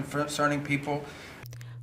Concerning people.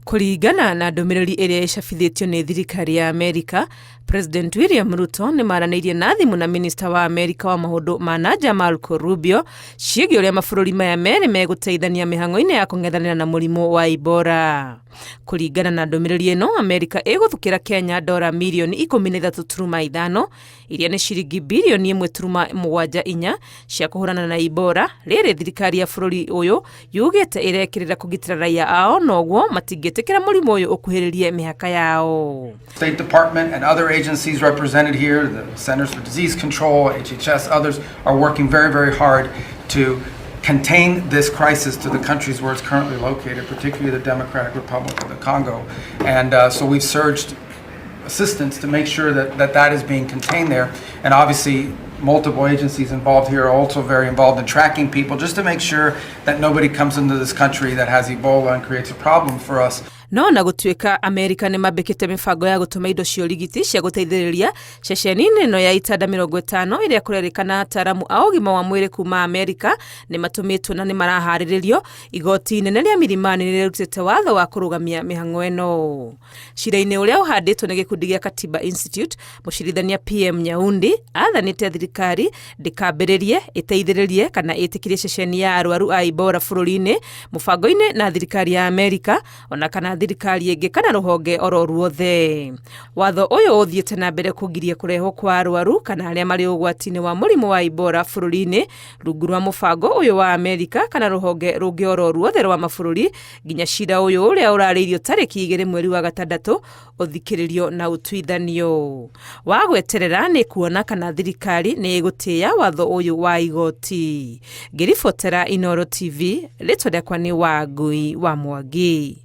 Kũringana na ndũmĩrĩri ĩrĩa ĩcabithĩtio nĩ thirikari ya Amerika, President William Ruto nĩ maranĩirie na thimũ na minista wa Amerika wa maũndũ ma na nja Marco Rubio ciĩgiĩ ũrĩa mabũrũri maya merĩ megũteithania mĩhang'o-inĩ ya kũng'ethanĩra na mũrimũ wa Ebola. Kũringana na ndũmĩrĩri ĩno, Amerika ĩgũthukĩra Kenya dora mirioni 13.5, iria nĩ ciringi birioni 1.74 cia kũhũrana na Ebola. Rĩrĩ thirikari ya bũrũri ũyũ yugĩte ĩrekĩrĩra kũgitĩra raia ao, noguo matingĩtĩkĩra mũrimũ ũyũ ũkuhĩrĩrie mĩhaka yao. State Department and other agencies represented here, the Centers for Disease Control, HHS, others, are working very, very hard to contain this crisis to the countries where it's currently located, particularly the Democratic Republic of the Congo. And so we've surged assistance to make sure that that is being contained there. And obviously, multiple agencies involved here are also very involved in tracking people just to make sure that nobody comes into this country that has Ebola and creates a problem for us. No na gũtuĩka Amerika nĩ mambĩkĩte mĩbango ya gũtũma indo cia ũrigiti cia gũteithĩrĩria ceceni-inĩ ĩno ya itanda 50, ĩrĩa kũrerĩkana ataaramu a ũgima wa mwĩrĩ kuma Amerika nĩ matũmĩtwo na nĩ maraharĩrĩrio, igoti inene rĩa Milimani nĩ rĩrutĩte watho wa kũrũgamia mĩhang'o ĩno. Cira-inĩ ũrĩa ũhandĩtwo nĩ gĩkundi gĩa Katiba Institute, mũcirithania PM Nyaundi athanĩte thirikari ndĩkambĩrĩrie, ĩteithĩrĩrie kana ĩtĩkĩrie ceceni ya arwaru a Ebola bũrũri-inĩ mũbango-inĩ na thirikari ya Amerika ona kana thirikari ĩngĩ kana rũhonge oro ruothe. Watho ũyũ ũthiĩte na mbere kũgiria kũrehwo kwa arwaru kana arĩa marĩ ũgwati-inĩ wa mũrimũ wa Ebola bũrũri-inĩ rungu rwa mũbango ũyũ wa Amerika kana rũhonge rũngĩ oro ruothe rwa mabũrũri, nginya cira ũyũ ũrĩa ũrarĩirio tarĩki 2 mweri wa gatandatũ ũthikĩrĩrio na ũtuithanio. Wa gweterera nĩ kuona kana thirikari nĩ ĩgũtĩĩa watho ũyũ wa igoti. Ngĩribotera Inooro TV, rĩtwa rĩakwa nĩ Wangui wa Mwangi.